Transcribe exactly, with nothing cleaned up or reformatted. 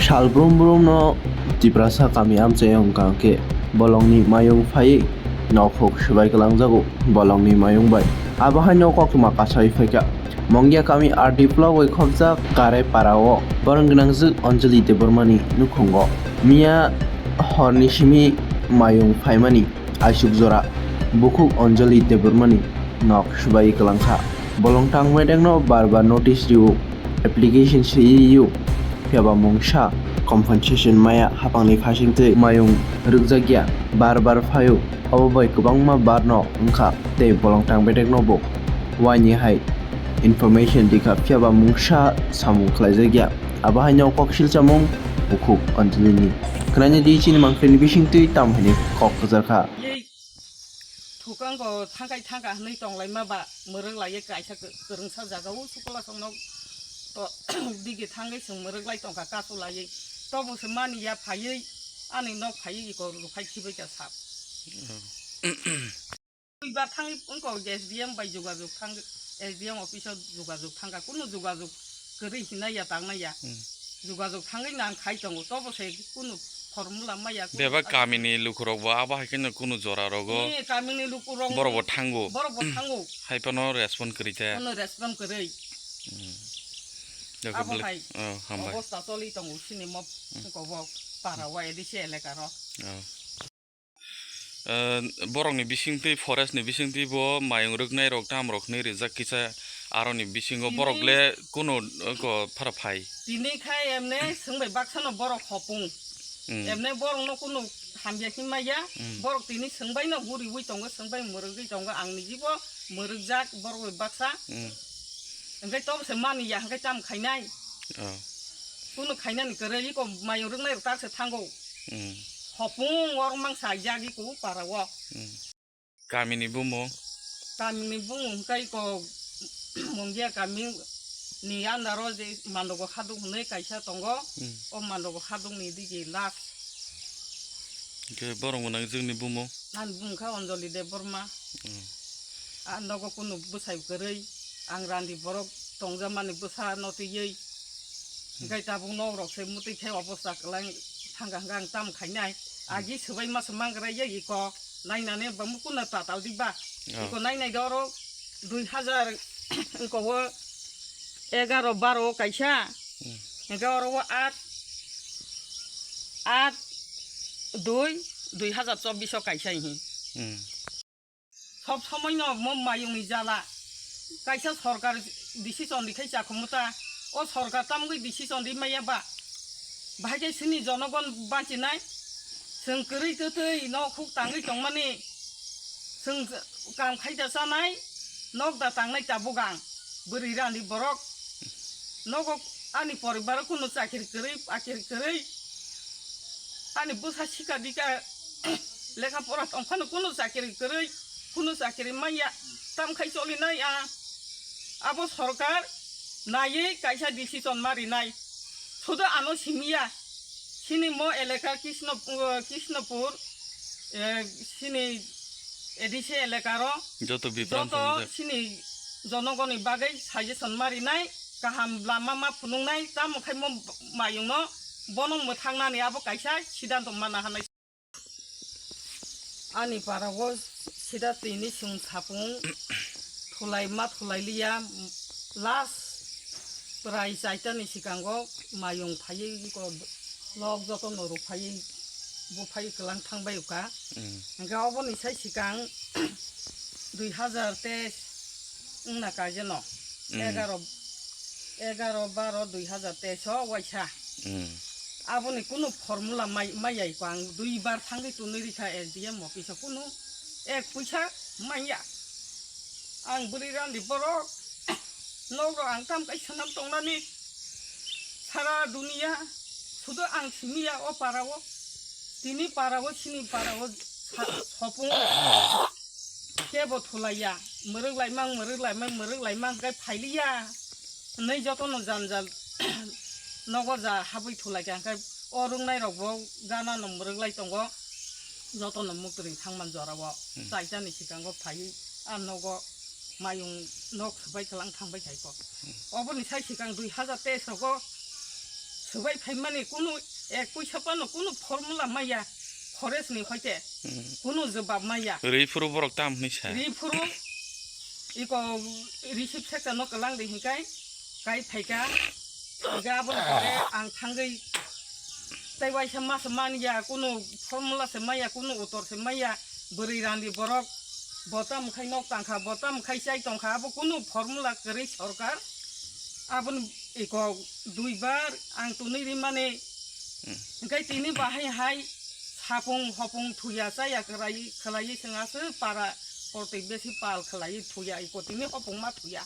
Sal brum brum no Tiprasa kami amchai wngkha khe bolongni mayung phaiwi nokhuk swbai kwlangjago bolongni mayung bai. Abo haino koktwma kasawi phaikha. Mongia kami R D block bai khopjak Karai para o borong gwnangjwk Anjali Debbarma ni nukhungo miya horni simi mayung phaimani. Aisuk jora bukhuk Anjali Debbarmani nok swbai kwlangkha. Bolong tang bedekno bar bar notice rio, application swi rio, phiyaba mungsa compensation maya hapangni phasingtwi mayung rwkjakya bar bar phaio. Obo bai kwbangma barno wngkha tei bolong tang bedekno bo waini hai information rikha, phiyaba mungsa samung khlaijakya. Abo haino kok silchamung bukhuk Anjali ni. Khwnani di chini mangpili bisingtwi tam hwnwi kok kwcharkha. Yei thukang ko thangkai thangka hwnwi tonglaima ba mwrwk laiwi kaisa kwrwngsa jaga o sukula songno to digi thangwi chwng mwrwk lai tongkha kasu laiwi. Tobo se mani ya phaiwi ani nok phaiwi iko rukhai khibai ka sap. Duibar thangwi wngkha S D M bai jogajog thang, S D M office o jogajog thangkha, kunu jogajog kwrwi hinai ya tangnai ya. Hmm. Jogajog thangwi nang khai tongo, tobo se kunu formula maya, kunu bebak kamini lukurok bo abo hai kheno kunu jora rogo. Ni kamini lukurok borok bo thango. Borok bo thango. Hai phano respond kwrwi khe. Kunu respond kwrwi. Hmm. Abo hai. Oh, hambai. Obosta choli tongo sini mo, hmm, wngkha bo para o A D C elaka ro. Oh. Eh, borokni bisingtwi, forest ni bisingtwi bo mayung rwknai rok tam rok hwnwi rijak kisa, aroni bisingo borok le kunu, eh, ko phara phai. Tini khai emne swngbai baksano borok hopung. Hmm. Emne borokno kunu hamya hinmaya. Hmm. Borok tini swngbaino huriwi tongo, swngbai mwrwgwi tongo, ang nijibo mwrwkjak borok bai baksa. Hmm. Hwnkhe tobo se mani ya hwnkhe tamo khainai? Oh. Kunu khainani kwrwi, iko mayung rwknai rok tak se thango. Hmm. Hopung oro mangsa jagi ko para o. Hmm. Kamini bumung? Kamini bumung hwnkhe iko Mongia kami ni under o je Mandogo Haduk hwnwi kaisa tongo. Hmm. O Mandogo Haduk ni digi last. Hwnkhe borok mwnang jwngni bumung? Ani bumung kha Anjali Debbarma. Hmm. A nogo kunu bwsai kwrwi, ang randi borok tongjakmani bwsa no twiwi. Hmm. Hwnkhe tabuk nok rok se mwtwi khe obosta kwlai thangkha hwnkhe ang tamo khainai. Hmm. Agi swbai masa mangra ye iko nainani bamukuna tatal diba. Oh. Iko nainai do oro dui hazar iko o egaro baro o kaisa. Hmm. Hwnkhe oro o aat, aat dui, dui hazar chobbish o kaisa hi. Hmm. Sob somoi no mo mayung ni jala. Kaisa sorkar decision rikhai chakhumu ta. O sorkar tamgwi decision ri maya ba. Bahai khe sini jonogon bachinai. Chwng kwrwi kwtwi nok huk tangwi tongmani. Chwng kam khai da chanai. Nok da tangnai tabuk ang. Bwrwi rani borok. Nogo ani poribar o kunu chakiri kwrwi, akiri kwrwi. Ani bwsa sika dika lekha pora tongphano kunu chakiri kwrwi, kunu chakiri manya. Tamkhai cholinai a. Abo sorkar naiwi kaisa decision ma rinai. Sudo ano simiya. Sini mo eleka Krishno, Krishnopur, eh, sini A D C eleka ro joto biprang joto tongjak. Sini jonogoni bagwi suggestion ma rinai, kaham lama ma phunuknai, tamo khai mo mayungno bono mwthangnani abo kaisa sidanto mana hanai. Ani para o sida tini chwng sapung thulai ma thulai liya, last prai chaita ni sikango mayung phaiwi ko lok joto no rw phaiwi bo phaiwi kwlang thang bai kha. Mm. Hwnkhe oboni sai sikang dui hazar teis wngna kaijeno. Mm. Egaro, egaro baro dui hazar teis o waisa. Mm. Aboni kunu formula mai, mai yai ko ang dui bar thangwi tonwi rikha S D M office o kunu ek puisa manya. Ang bwrwi randi borok, nok rok ang tam kai swnam tongnani sara duniya, sudo ang simiya o para o, tini para o, sini para o sa-, sopung o. Kebo thulaiya, mwrwk laimang, mwrwk laimang, mwrwk laimang, hwnkhe phailiya. Hwnwi jotono janjal nogo ja habwi thulaikha, hwnkhe o rwngnairokbo ganano mwrwk lai tongo, jotono muktwrwng thangmani jorao. Hmm. Chaitani sikango phaiwi a nogo mayung nok swbai kwlang thangbai khaikho. Hmm. Oboni sai sikang dui hazar teis rogo Swbai phaimani kunu ek puisa phano kunu formula maya, forest ni hoite kunu jobab maya. Rwi phuru borok tam hwnwi sa. Rwi phuru iko receive sector no kwlang de hinkai kai phaika. Ga abo pore ang thangwi tai waisa mas manya kunu formula se maya kunu utor se maya bwrwi rani borok botam khai nok tangkha botam khai chai tongkha abo kunu formula kwrwi sorkar. Aboni iko duibar ang tunui rimani. Hingke tini bahai hai sapung hopung thuya chaya khlai khlai sengase para kortwi besi pal khlai thuya iko tini hopung ma thuya.